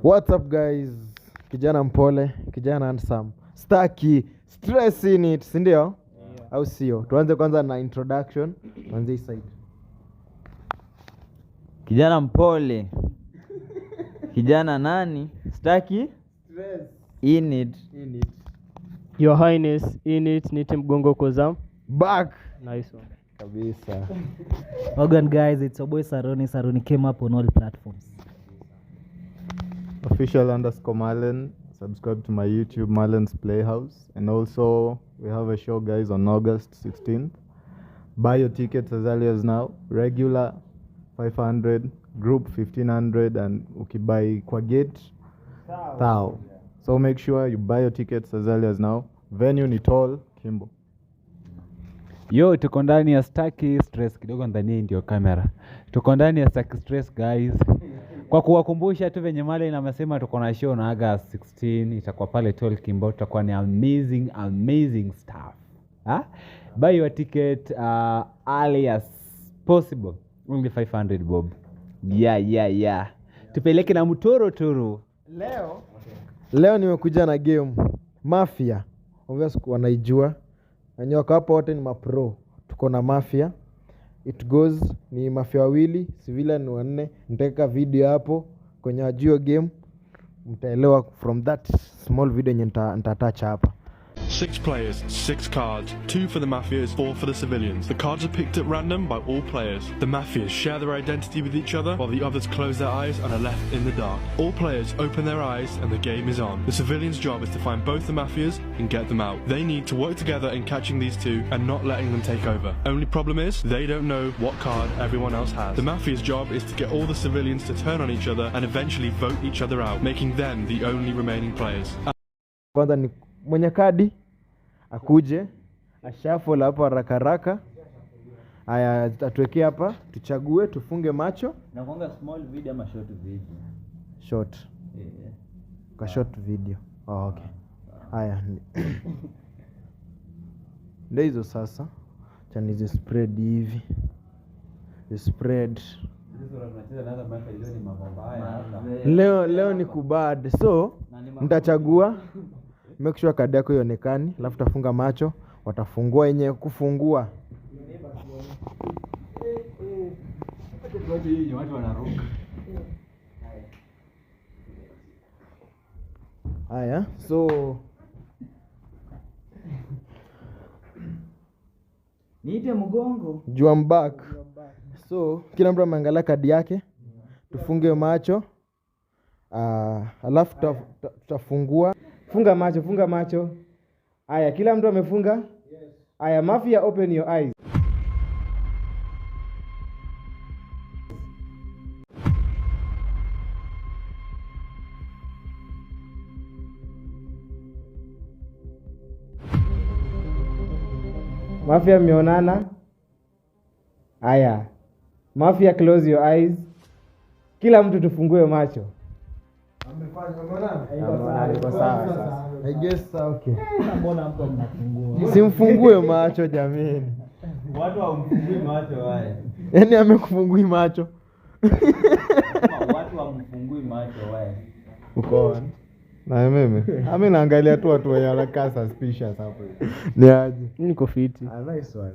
What's up guys? Kijana mpole, kijana handsome. Staki stress in it, si ndio? Yeah. Au sio? Tuanze kwanza na introduction. Tuanze hii side. Kijana mpole, kijana nani? Staki Stress in it. In it. Your Highness in it, nite mgongo kozam. Back Nice one. Kabisa. Organ guys, it's your boy Saroni. Saroni came up on all platforms. Official_Marlon. Subscribe to my YouTube, Marlon's Playhouse. And also, we have a show, guys, on August 16th. Buy your tickets as early as now. Regular 500, group 1500, and ukibuy kwa gate, thou. So make sure you buy your tickets as early as now. Venue ni Tall Kimbo. Yo, tuko ndani ya Staki Stress kidogo, ndani ndio kamera. Tuko ndani ya Staki Stress guys. Kwa kuwakumbusha tu venye Marlon amesema tuko na show na August 16 itakuwa pale Tall Kimbo, tutakuwa ni amazing amazing stuff. Ha? Buy your ticket early as possible. Only 500 bob. Yeah. Tupeleke na mtoro toro. Leo nimekuja na game Mafia. Obviously wanaijua. Wenye wako hapo wote ni mapro. Tuko na Mafia. It goes ni mafia wawili, civilian ni wanne. Nitaweka video hapo kwenye wajio game. Mtaelewa from that small video yenye nitatouch hapa. 6 players, 6 cards, 2 for the mafias, 4 for the civilians. The cards are picked at random by all players. The mafias share their identity with each other while the others close their eyes and are left in the dark. All players open their eyes and the game is on. The civilians' job is to find both the mafias and get them out. They need to work together in catching these two and not letting them take over. Only problem is, they don't know what card everyone else has. The mafia's job is to get all the civilians to turn on each other and eventually vote each other out, making them the only remaining players. Kwanza ni mwenye kadi akuje ashuffle hapo haraka haraka. Aya, atuwekee hapa, tuchague, tufunge macho. Nakuanga small video ama short video? Short. Yeah. Kwa short video. Oh, okay. Aya. Ndio hizo sasa. Acha nizi spread hivi. The spread. Leo ni kubad. So mtachagua, make sure kadi yako ionekane, alafu tafunga macho, watafungua yenye kufungua. Haya, so Niite mgongo. Jua back. So kila mtu ameangalia kadi yake. Tufunge macho. Alafu tutafungua. Funga macho, funga macho. Aya, kila mtu amefunga? Aya, mafia open your eyes. Mafia mmeonana? Aya. Mafia close your eyes. Kila mtu tufungue macho. Iko sawa sasa. I guess okay. Simfungue macho jameni. Watu hawamfungui macho wale. Yaani amekufungui macho. Watu hawamfungui macho wale. Uko on. Na mimi, mimi naangalia tu watu wenye wanakaa suspicious hapo. Ni aje? Mimi niko fiti. Ah, nice one.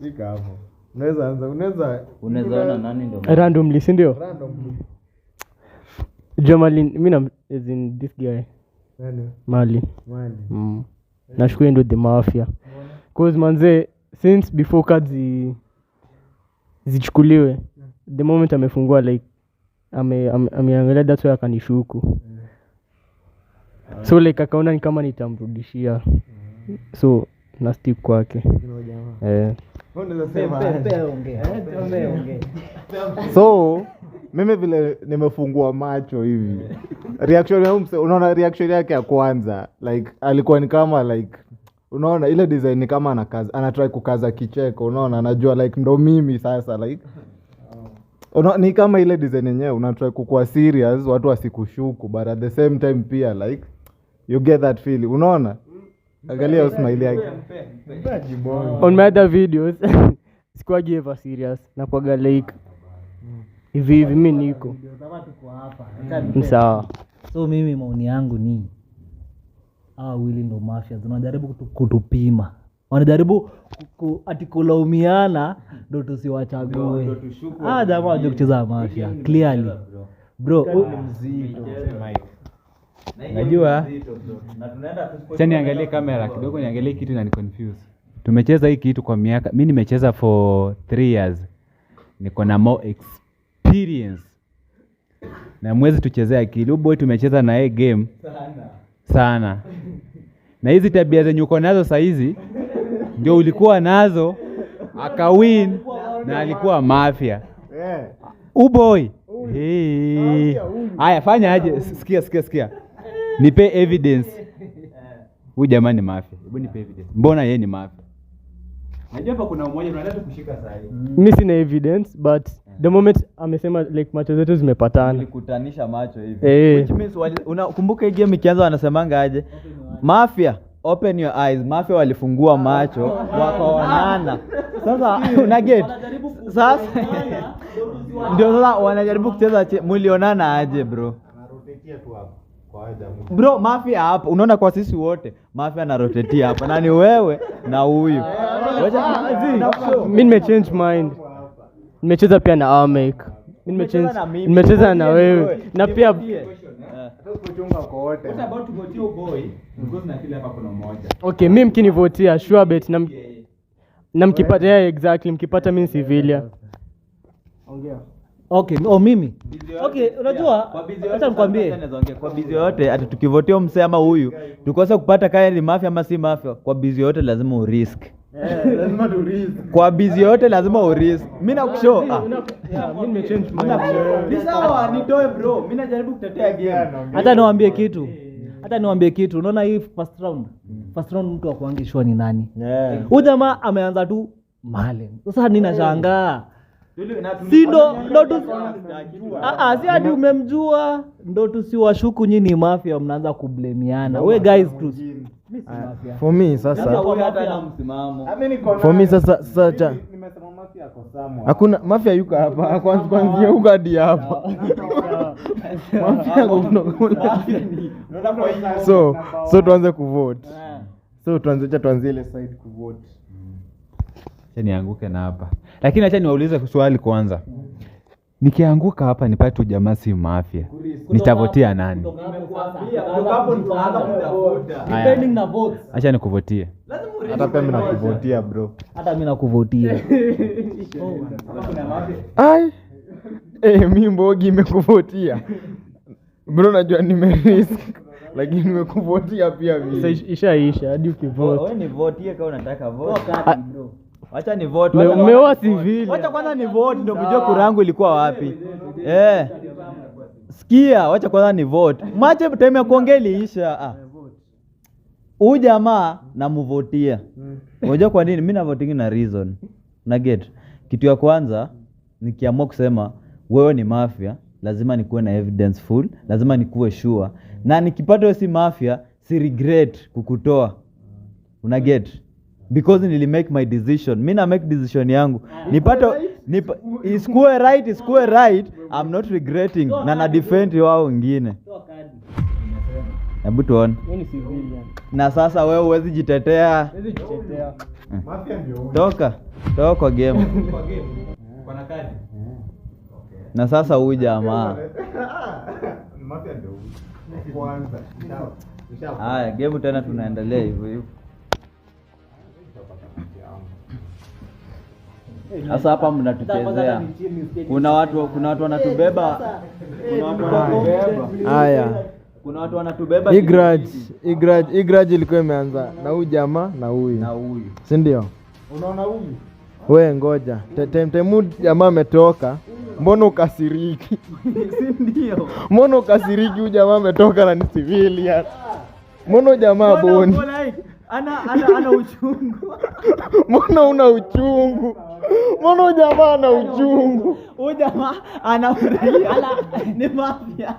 Fika hapo. Unaweza anza, unaweza Unaweza ona nani ndio Randomly, si ndio? Randomly. Jua Marlin, mimi na as in this guy. Nani? Marlin. Marlin. Nashukuru ndio the mafia. Cause manze since before cards zichukuliwe, the moment amefungua like ameangalia that's why akanishuku. So like akaona ni kama nitamrudishia. So na stick kwake. So mimi vile nimefungua macho hivi, reaction ya mse, unaona reaction yake ya kwanza like alikuwa ni kama like unaona ile design ni kama anakaza, anatry kukaza kicheko, unaona anajua like ndo mimi sasa like Una, ni kama ile design yenyewe unatry kukua serious watu wasikushuku, but at the same time pia like you get that feeling, unaona? Angalia smile yake. On my other videos sikuwagi ever serious, nakuwaga like Hivi hivi mi niko Ni sawa. So mimi maoni yangu ni hawa wawili ndo mafia wanajaribu kutupima, wanajaribu ati kulaumiana ndo tusiwachague. Ah, jamaa wajua kucheza mafia clearly bro. Najua. Acha niangalie kamera kidogo, niangalie kitu na ni confuse. Tumecheza hii kitu kwa miaka, mi nimecheza for 3 years, niko na more experience na mwezi tuchezea akili. Huyu boy tumecheza na yeye game sana, na hizi tabia zenye uko nazo sahizi ndio ulikuwa nazo akawin, na alikuwa mafia uboy. Hey. Haya, fanya aje? Sikia, sikia, sikia, nipe evidence. Huyu jamaa ni mafia. Hebu nipe evidence. Mbona yeye ni mafia? Najua hapa kuna mmoja tunataka kushika saa hii. Mi sina evidence, but the moment amesema like macho zetu zimepatana. Tulikutanisha macho hivi. Eh. Which means unakumbuka hii game ikianza wanasemanga aje? Mafia, open your eyes. Mafia walifungua macho wakaonana. Sasa una get? Sasa ndio sasa wanajaribu kucheza mulionana aje, bro? Bro, mafia hapa unaona kwa sisi wote mafia anarotetia hapa na ni wewe na huyu. Mi nimechange mind, nimecheza pia na Amek. Mi nimechange. Na mimi. Nimecheza na wewe na pia What about to vote your boy? Because na feel hapa kuna mmoja. Okay, mi mkinivotia, sure bet na mkipata, yeah, exactly, mkipata mi ni civilian. Okay, oh, mimi, okay, unajua, acha nikwambie. Kwa bizi yoyote ati tukivotia msee ama huyu tukose kupata kaya ni mafia ama si mafia, kwa bizi yoyote lazima urisk. Kwa bizi yoyote lazima urisk. Mi nakushow, ah. Yeah, mi nimechange mind. Ni sawa nitoe, bro, mi najaribu kutetea game. Hata niwaambie kitu, hata niwaambie kitu. Unaona hii first round, first round mtu akuangishwa ni nani. Huyu jamaa ameanza tu Malen. Sasa ninashangaa, si ndo tu, ah, ah, si hadi umemjua ndo tusiwashuku nyinyi ni mafia, mnaanza kublemiana. We guys tu, mi si mafia. For me sasa, Huyu hata na msimamo. for me sasa cha hakuna mafia yuko hapa kwanzia huko hadi hapa mafia kuna. So tuanze kuvote, so tuanze, cha tuanzie ile side kuvote. Acha nianguke na hapa. Lakini acha niwaulize swali kwanza. Nikianguka hapa nipate jamaa si mafia, nitavotia nani? Depending na votes. Acha nikuvotie. Hata pia mimi nakuvotia, bro. Hata mi nakuvotia. Ai, eh, mi mbogi imekuvotia, bro. Najua nimerisk lakini nimekuvotia pia Sasa mimi. Ishaisha hadi ukivote. Wewe ni votie kama unataka vote. Wacha ni vote. Umeoa civilian. Wacha kwanza ni vote ndio mjue kura yangu ilikuwa wapi. Eh. Sikia, wacha kwanza ni vote. Mache time ya kuongea iliisha. Ah. Huyu jamaa namuvotia. Unajua kwa nini? Mimi navotingi na reason. Na get. Kitu ya kwanza nikiamua kusema wewe ni mafia, lazima nikuwe na evidence full, lazima nikuwe sure. Na nikipata wewe si mafia, si regret kukutoa. Una get? Because nili make my decision. Mi na make decision yangu. Nipate isikuwe right, isikuwe right, I'm not regretting na na defend wao wengine. Hebu tuone. Wewe ni civilian. Na sasa wewe huwezi jitetea. Huwezi jitetea. Toka. Toka kwa game. Na sasa huyu jamaa. Mafia ndio huyu. Kwanza. Haya, game tena tunaendelea hivyo hivyo. Sasa hapa mnatuchezea. Kuna watu wanatubeba. Kuna watu wanatubeba. Haya. Kuna watu wanatubeba. Hii grudge ilikuwa imeanza na huyu jamaa na huyu. Na huyu. Si ndio? Unaona huyu? We ngoja. Time huyu jamaa ametoka, mbona ukasiriki? Si ndio? Mbona ukasiriki? Huyu jamaa ametoka na ni civilian. Mbona huyu jamaa boni? Mbona like, ana uchungu. Mbona una uchungu? Mbona huyu jamaa ana uchungu? Huyu jamaa anafurahia. Ni mafia.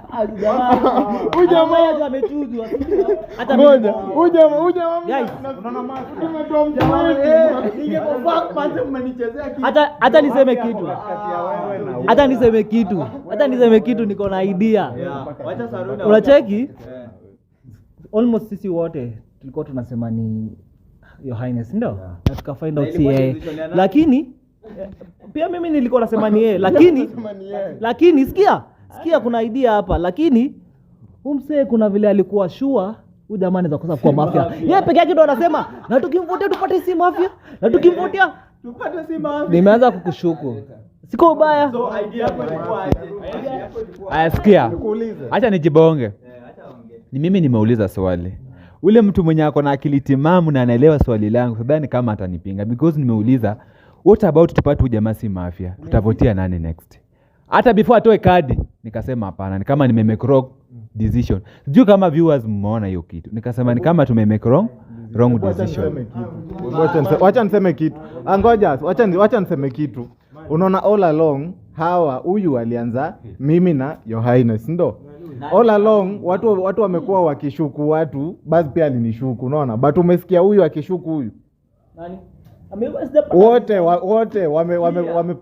Huyu jamaa amechujwa. Hata ngoja. Huyu jamaa unaona mafia. Tumetoa mtu wetu. Ningekuwa kwanza mmenichezea kitu. Hata niseme kitu. Hata niseme kitu niko na idea. Wacha Saruna. Unacheki? Almost sisi wote tulikuwa tunasema ni Your Highness, ndio? Na tuka find out si yeye. Lakini pia mimi nilikuwa nasema ni yeye, lakini sikia kuna idea hapa, lakini umse kuna vile alikuwa sure huyu jamaa anaweza kosa kuwa mafia. Yeye peke yake ndo anasema na tukimvotia tupate si mafia, na tukimvotia tupate si mafia. Nimeanza kukushuku. Siko ubaya. So idea yako ilikuwa aje? Aya, sikia. Acha nijibonge. Ni mimi nimeuliza swali. Ule mtu mwenye ako na akili timamu na anaelewa swali langu, sidhani kama atanipinga because nimeuliza what about tupate huyu jamaa si mafia, tutavotia nani next? Hata before atoe kadi nikasema hapana, ni kama nime make wrong decision. Sijui kama viewers mmeona hiyo kitu. Nikasema ni kama tume make wrong decision. Wacha niseme kitu. Ngoja, wacha niseme kitu. Unaona all along hawa huyu alianza mimi na Your Highness, ndo? All along watu wamekuwa wakishuku watu, basi pia alinishuku, unaona? But umesikia huyu akishuku huyu. Nani? Wote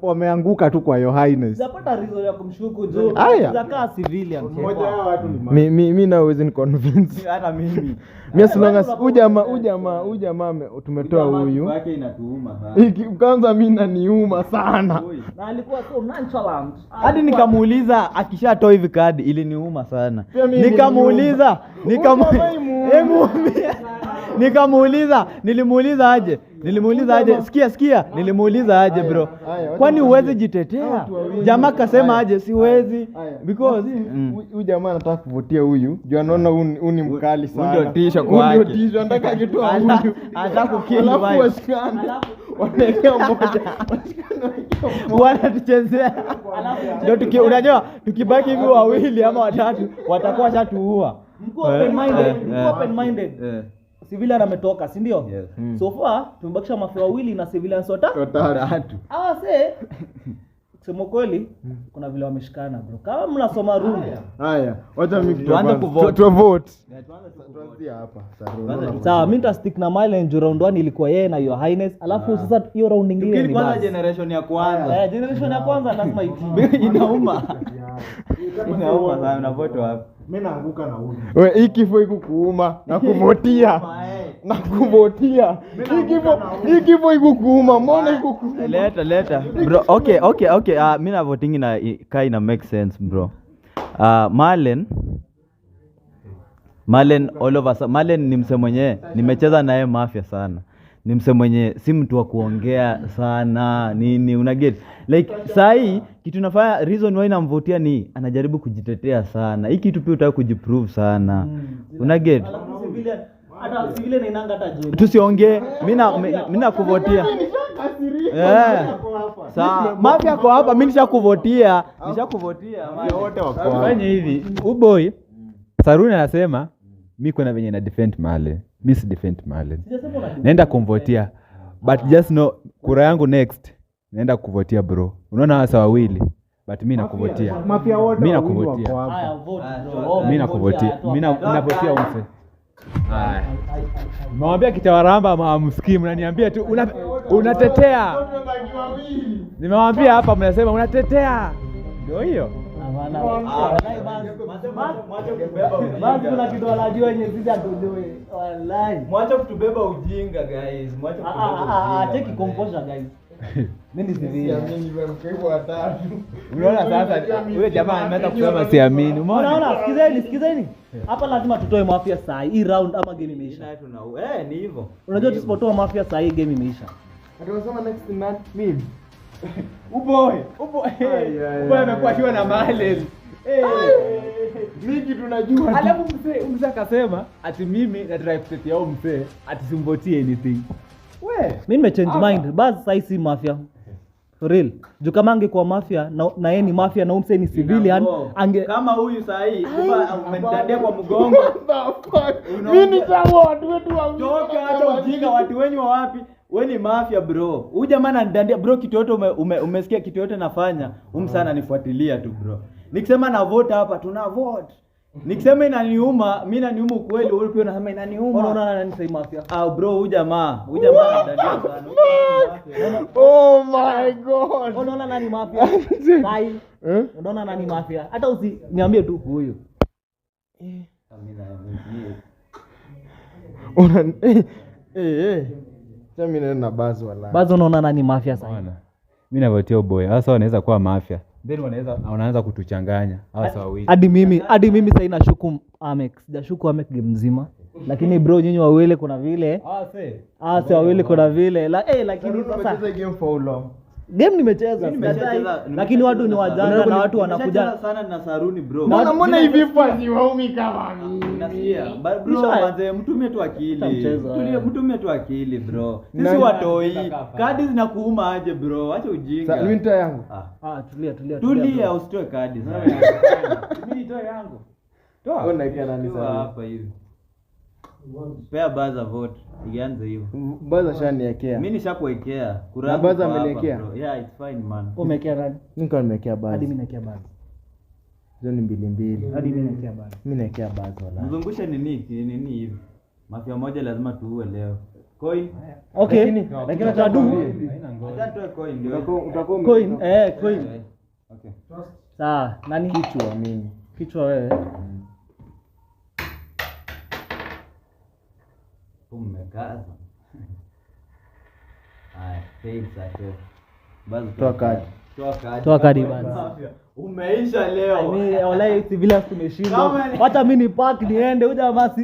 wameanguka tu kwa Your Highness. Sijapata reason ya kumshuku juu. Sijakaa civilian. Mmoja wao watu ni mimi na huwezi ni convince. Hata mimi. Mimi as long as huyu jamaa tumetoa huyu. Wake inatuuma sana. Kwanza mimi naniuma sana. Na alikuwa so nonchalant. Hadi nikamuuliza akishatoa hivi kadi iliniuma sana. Nikamuuliza, nilimuuliza aje? Sikia, nilimuuliza aje bro. Kwani huwezi jitetea? Jamaa kasema aje siwezi because huyu jamaa anataka kuvutia huyu. Juu anaona huyu ni mkali sana. Ndio tisho kwake. Ndio tisho anataka akitoa huyu. Anataka kukill vibe. Alafu washikane. Wanaekea mmoja. Wanatuchezea. Ndio unajua tukibaki hivi wawili ama watatu watakuwa washatuua. Mkuu open minded. Civilian ametoka, si ndio? Yes. So far tumebakisha mafia wawili na civilians watatu. Hawa se kusema kweli kuna vile wameshikana bro. Kama mnasoma room. Haya, wacha mimi tuanze kuvote. Tu vote. Tuanzie hapa. Sawa, mimi nita stick na Mile and round 1 ilikuwa yeye na Your Highness. Alafu sasa hiyo round nyingine ni kwanza generation ya kwanza. Generation ya kwanza lazima itii. Inauma. Inauma sana unavote wapi? Mimi naanguka na huyu. Wewe hii kifo ikukuuma na kuvotia. Na kuvotia. Hii kifo ikukuuma, mbona ikukuuma? Leta. Bro, okay. Mimi na voting ina kai ina make sense bro. Malen all over. Malen ni mse mwenye nimecheza naye mafia sana. Ni mse mwenye si mtu wa kuongea sana nini, una get like sahi kitu nafanya reason why namvutia ni anajaribu kujitetea sana. Hii kitu pia utaka kujiprove sana. Una get? Hata civilian inaanga hata juu. Tusiongee, mimi nakuvotia. Sawa, mafia kwa hapa mimi nishakuvotia. Wote wako hapa. Fanya hivi, uboy Saruni anasema mimi kuna venye na defend Male. Mimi si defend Male. Naenda kumvotia. But just know kura yangu next naenda kuvotia bro. Unaona hasa wawili but mimi nakuvotia. Mafia wote mimi nakuvotia. Haya vote bro. Mimi nakuvotia. Mimi navotia umse. Haya. Nimewambia kitawaramba hamsikii, mnaniambia tu unatetea. Nimewambia hapa mnasema unatetea. Ndio hiyo. Basi kuna kitu wanajua yenye sisi hatujui. Wallahi. Mwache kutubeba ujinga guys. Mwache kutubeba ujinga. Take composure guys. Mimi ni civilian. Unaona sasa yule jamaa ameanza kusema siamini. Umeona? Unaona, sikizeni. Hapa lazima tutoe mafia saa hii round ama game imeisha. Ni hivyo. Unajua tusipotoa mafia saa hii game imeisha. Atasema next man mimi. Uboy amekuwa akiwa na Malen. Mimi kitu najua. Alafu mzee akasema ati mimi nataka kutetea huyo mzee ati simvotie anything. We, mimi nimechange mind. Basi sasa si mafia. For real. Juu kama angekuwa mafia na yeye ni mafia na umse ni civilian ange kama huyu saa hii umenidandia kwa mgongo. Mimi ni sawa watu wetu wa toka acha ujinga watu wenyu wa wapi? We ni mafia bro. Huyu jamaa ananidandia bro, kitu yote umesikia kitu yote nafanya, huyu msana anifuatilia tu bro. Nikisema na vote hapa tuna vote. Nikisema inaniuma, mimi inaniuma ukweli, wewe pia unasema inaniuma. Unaona nani sasa mafia? Ah bro, huyu jamaa ananidandia sana. Oh my god. Unaona nani mafia? Sai. Unaona nani mafia? Hata usiniambie tu huyu. Una Sasa mimi naenda Bazo wala. Bazo unaona nani mafia sasa? Mimi navotia boy. Sasa wanaweza kuwa mafia. Then wanaanza kutuchanganya. Hawa sawa wawili. Hadi mimi sasa inashuku Amex. Sijashuku Amex game mzima. Lakini bro nyinyi wawili kuna vile. Ah si wawili kuna vile. Lakini sasa umecheza game for how long? Game nimecheza. Lakini watu ni wajanja na watu wanakuja sana na saruni bro. Mbona hivi fasi waumi kama mimi? Nasikia. Bro manze mtumie tu akili. Mtumie tu akili bro. Sisi watoi. Kadi zinakuuma aje bro? Acha ujinga. Sasa mimi nitoa yangu. Tulia. Tulia usitoe kadi sasa. Mimi nitoe yangu. Toa. Unakia nani sasa? Hapa hivi. Pea Baza vote. Ianze hivyo. Baza shaniwekea. Mimi nishakuwekea. Kura yangu. Baza ameniwekea. Yeah, it's fine man. Umewekea nani? Mimi nimewekea Baza. Hadi mimi nawekea Baza. Hizo ni 2-2. Hadi mimi nawekea Baza. Mimi nawekea Baza wala. Mzungushe nini hivi. Mafia moja lazima tuue leo. Coin. Okay. Lakini atadu. Acha toe coin ndio. Utakuwa coin. Coin. Okay. Sawa, nani? Kichwa mimi. Kichwa wewe. Umekaza. Haya, fail sasa. Bazo toa kadi. Toa kadi basi. Umeisha leo. Mimi wallahi civilians tumeshindwa. Wacha mimi ni park niende huyu jamaa si.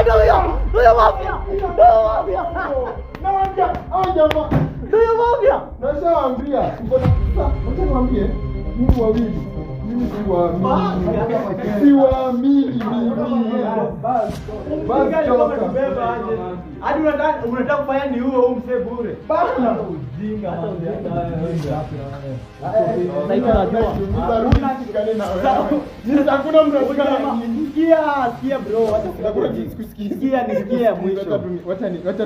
Ndio huyo mafia. Ndio mafia. Nawaambia, hao jamaa. Ndio mafia. Nashawaambia. Wacha niwaambie, mimi wawili. Mimi siwaamini. Siwaamini mimi. Basi toka. Hadi unataka kufanya ni huo mse bure. Bana ujinga. Hakuna mtu anashikana. Sikia bro, acha kusikia. Nisikie mwisho. Wacha tu meditate.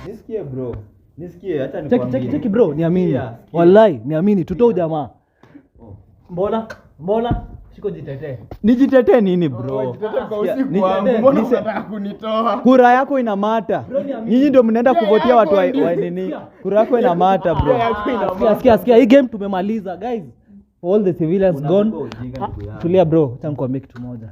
Nisikie bro. Nisikie, acha nikwambie. Cheki bro, niamini. Wallahi, niamini tutoe jamaa. Mbona shiko jitetee. Nijitetee nini bro? Mbona unataka kunitoa? Kura yako ina mata. Nyinyi ndio mnaenda kuvotia watu wa nini? Kura yako ina mata bro. Sikia, hii game tumemaliza guys. For all the civilians gone. Tulia bro, acha nikwambie kitu moja.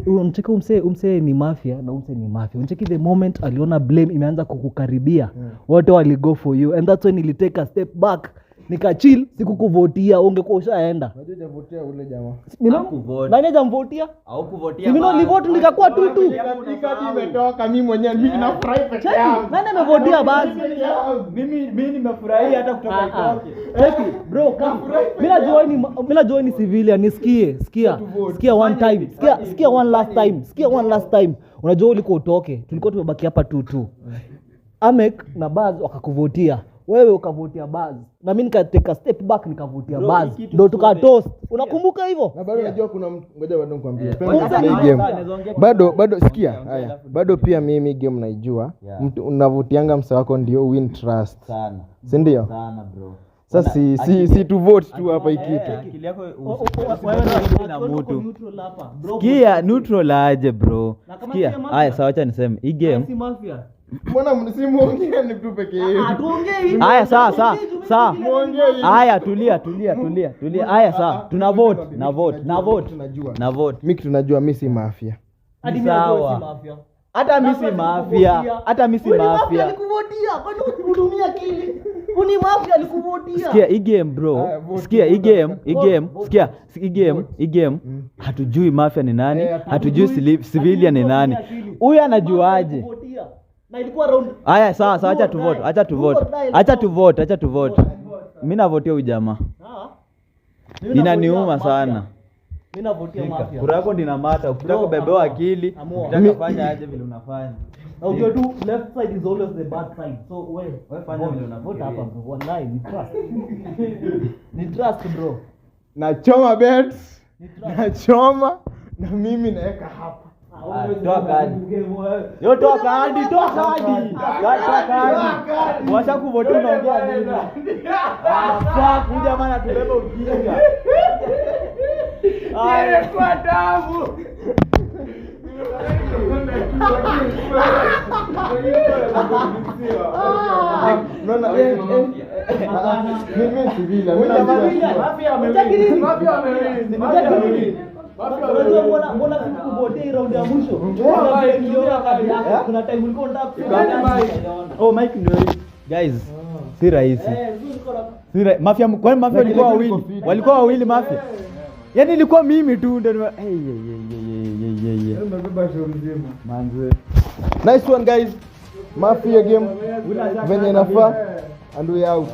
Uncheki umse ni mafia na umse ni mafia. Uncheki the moment aliona blame imeanza kukukaribia. Wote wali go for you and that's when nilitake a step back. Nikachill, sikukuvotia, ungekuwa ushaenda. Unajua hujavotia ule jamaa. Nani hajamvotia? Haukuvotia. Mimi nilivote nikakuwa tu. Kadi imetoka mimi mwenyewe mimi nafurahi peke yangu. Nani amevotia basi? Mimi nimefurahi hata kutoka itoke. Cheki bro, kama mimi najua ni civilian, nisikie, sikia one time. Sikia one last time. Sikia one last time. Unajua ulikuwa utoke. Tulikuwa tumebaki hapa 2-2. Amek na Baz wakakuvotia. Wewe ukavutia Baz na mimi nikateka step back nikavutia Baz, ndio tukatoast. Unakumbuka hivyo? Na bado unajua kuna ngoja bado nikwambie. Bado sikia. Haya. Bado pia mimi game naijua. Mtu unavutianga msa wako ndio win trust. Sana. Si ndio? Sana bro. Sasa si tu vote tu hapa hii kitu. Akili yako na mtu. Sikia neutral aje bro. Sikia. Haya sawa, acha niseme. Hii game si mafia. Mbona msimuongee ni tu peke yenu? Tuongee. Haya sawa. Haya tulia. Haya sawa. Tuna vote, na vote. Mimi tunajua mimi si mafia. Hadi mimi najua si mafia. Hata mimi si mafia. Hata mimi si mafia. Alikuvotia. Kwani usihudumiye akili? Uni mafia alikuvotia. Sikia hii game bro. Sikia hii game, sikia hii game. Hatujui mafia ni nani, hatujui civilian ni nani. Huyu anajuaje? Na ilikuwa round. Haya sawa, acha tu vote. Mimi navotia huyu jamaa. Inaniuma sana. Mimi navotia mafia. Kura yako ndina mata, ukitaka kubebewa akili, ukitaka fanya aje vile unafanya. Na ukiwa tu left side is always the bad side. So wewe fanya vile unavote hapa bro. Wallahi ni trust. Ni trust bro. Nachoma bets. Nachoma na mimi naeka hapa. Toa kadi. Yo, toa kadi, toa kadi. Toa kadi. Washa kuvote, unaongea nini? Ah, fuck, huyu jamaa anatubeba ujinga. Imekuwa tamu. Unaona, mimi civil, mimi najua sure. Unajua mbona sikuvotea hii round ya mwisho? Kuna vile niliona kadi yako. Kuna time ulikuwa unataka kusema nikaona. Oh, mic ndio hii. Guys, si rahisi. Si mafia, kwani mafia walikuwa wawili? Walikuwa wawili mafia. Yaani ilikuwa mimi tu ndio hey, hey, hey, hey, hey, hey, hey. Manze. Nice one, guys. Mafia game venye inafaa, and we out.